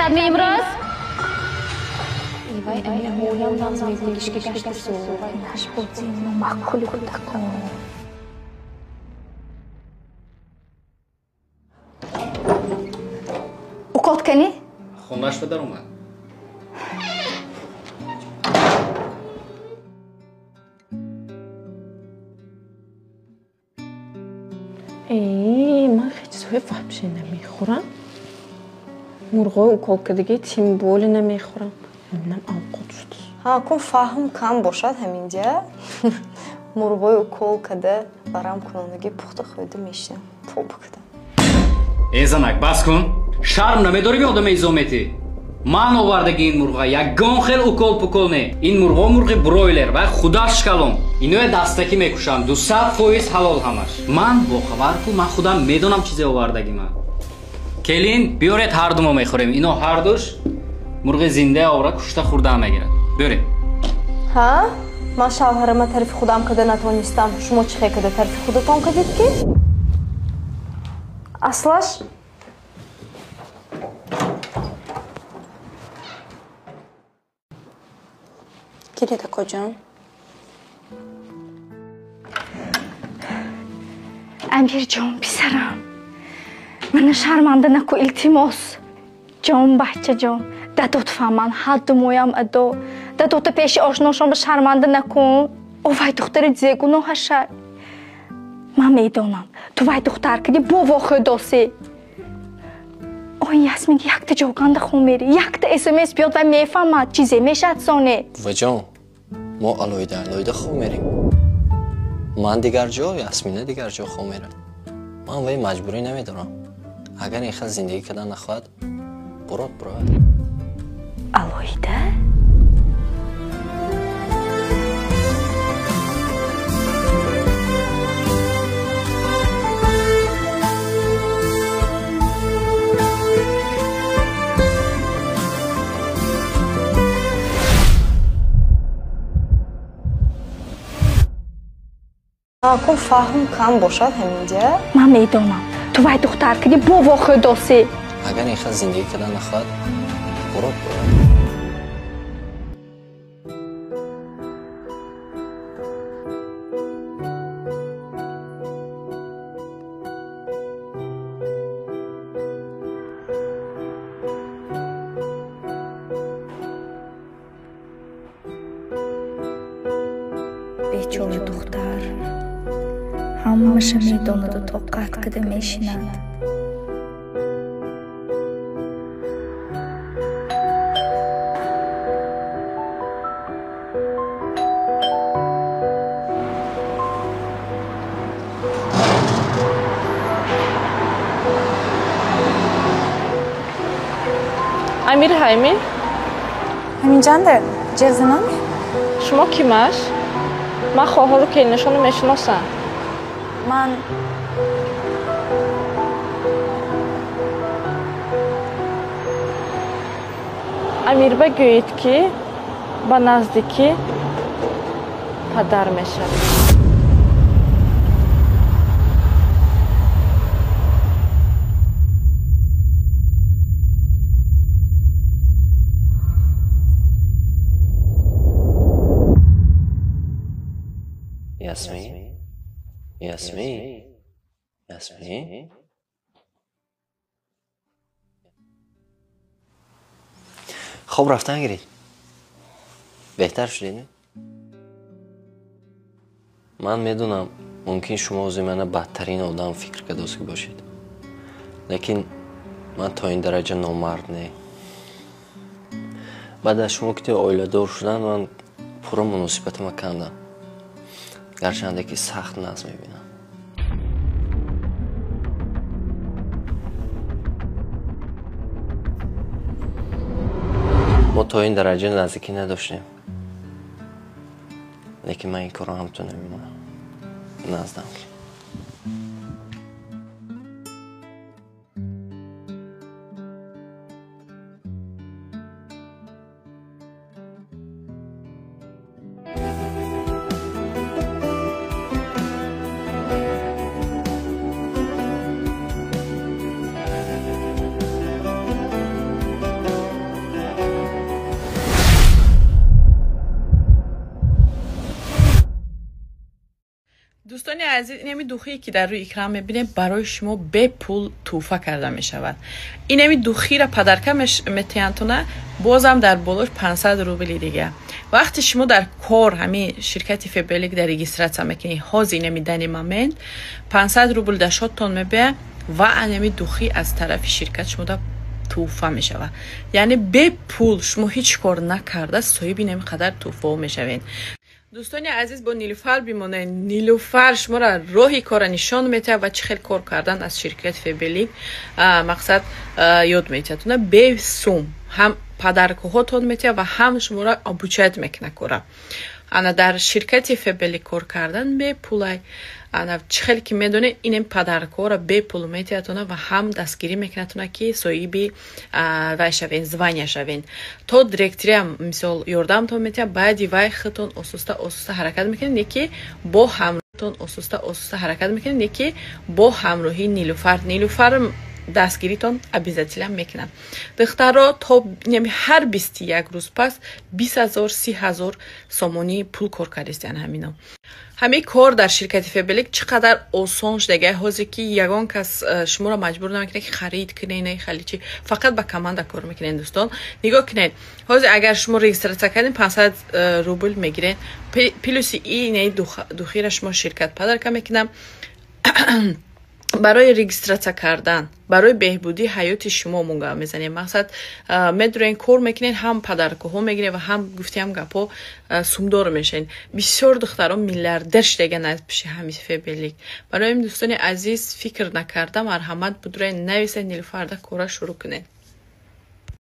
мешавад имрӯз? Вай амин ҳолам нағз мегиришки гаштасу. Наш бози номаъқули кӯдакон. Укол кани? Хонаш ба даромад. Ман хеле чизҳои вообще намехӯрам. Мурғои укол кардагӣ тим боли намехӯрам. Ҳаминам авқот шуд. Ҳа, кун фаҳм кам бошад ҳаминҷа. Мурғои укол карда барам кунонагӣ пухта хӯрда мешинам. Тоба кардам. Э занак, бас кун. Шарм намедорӣ одаме изометӣ? Ман овардаги ин мурға ягон хел укол пукол не. Ин мурғо мурғи бройлер ва худаш калон. Иноя дастакӣ мекушам, 200% ҳалол ҳамаш. Ман бохабар ку, ман худам медонам чизе овардаги ман. Келин, биёред ҳарду мо мехӯрем. Ино ҳардуш мурғи зинда овара кушта хӯрда мегирад. Биёред. Ҳа? Ман шавҳарама тарафи худам када натонистам. Шумо чӣ хел када тарафи худатон кадид ки? Аслаш Гиред, акоҷон. Амирҷон, писарам, мана шарманда наку, илтимос. Ҷон, бачаҷон, дадот фаҳман, ҳадду моям адо. Дадота пеши ошношон шарманда накун. О вай духтари зегуноҳаша. Ман медонам, ту вай духтар киди бово хӯдосӣ. Ой, Ясмин, якта ҷоганда хун мери, якта СМС биёд ва мефаҳмад, чизе мешад соне. Буваҷон, мо алоҳида алоҳида хоб мерем. Ман дигар ҷо, Ясмина дигар ҷо хоб мерад. Ман вай маҷбурӣ намедорам. Агар ин хел зиндагӣ кардан нахоҳад, бурод бурояд. Алоҳида? Кун фаҳм кам бошад ҳаминҷа. Ман медонам, ту вай духтар киди бово хӯдосӣ. Агар ин хел зиндагӣ кардан нахоҳад, бурод бурояд. Бечора духтар ҳамаша медонаду тоқат када мешинад. Амир ҳайми? Ҳаминҷанде, ҷеғ занами? Шумо кимаш? Ман хоҳару келинашонро мешиносам. Ман Амирба гӯед, ки ба наздикӣ падар мешавад. Ясмин? Ясмин? Ясмин? Хоб рафтан гиред. Беҳтар шудед, не? Ман медонам, мумкин шумо ози мана бадтарин одам фикр кардосӣ бошед. Лекин ман то ин дараҷа номард не. Баъд аз шумо ки оиладор шудан, ман пурра муносибатама кандам. Гарчанде ки сахт нағз мебинам. Мо то ин дараҷа наздикӣ надоштем. Лекин ман ин корро ҳамту намемонам. Наздам ки. Дӯстони азиз, инами духие, ки дар рӯи экран мебинем, барои шумо бепул тӯҳфа карда мешавад. Инами духира подарка метиҳантона, бозам дар болош 500 рубли дига. Вақте шумо дар кор ҳамин ширкати Фаберлик дар регистрация мекунед, ҳозир инами данный момент 500 рубл дар счёттон мебиёяд ва анами духи аз тарафи ширкат шумода тӯҳфа мешавад. Яъне бепул, шумо ҳеҷ кор накарда, соҳиби инами қадар тӯҳфаҳо мешавед. Дӯстони азиз, бо Нилуфар бимонед. Нилуфар шуморо роҳи кора нишон метиҳад ва чӣ хел кор кардан аз ширкати Фаберлик мақсад ёд метиҳад. Уна бесум ҳам подаркаҳотон метиҳад ва ҳам шуморо обучать мекунад кора. Ана дар ширкати Фаберлик кор кардан бепулай. Ана чӣ хеле ки медонед, инем подаркаҳоро бепул метиҳадтона ва ҳам дастгирӣ мекунадтона, ки соҳиби вай шавен, звания шавен. То директориам мисол ёрдамтон метиҳад. Баъди вай худтон осуста осуста ҳаракат мекунед, не ки бо ҳамтон осуста осуста ҳаракат мекунед, не ки бо ҳамроҳии Нилуфар. Нилуфар дастгиритон обязательно мекунад. Духтаро, то ҳар 21 рӯз пас 20 000, 30 000 сомонӣ пул кор кардистиян. Ҳамино ҳамин кор дар ширкати Фаберлик чӣ қадар осон шудагай ҳозир, ки ягон кас шуморо маҷбур намекунад, ки харид кунед, не хали чи, фақат ба команда кор мекунед. Дӯстон, нигоҳ кунед, ҳозир агар шумо регистрация кардем, 500 рубл мегиред, плюси инаи духира шумо ширкат подарка мекунам. Барои регистрация кардан, барои беҳбудии ҳаёти шумо мо гап мезанем. Мақсад, медурен, кор мекунед, ҳам подаркаҳо мегиред ва ҳам гуфтиам гапҳо, сумдор мешавед. Бисёр духтарон миллиардер шудаган аз пиши ҳами Фаберлик. Барои ин, дӯстони азиз, фикр накарда, марҳамат, будурен, нависед Нилуфарда, кора шурӯъ кунед.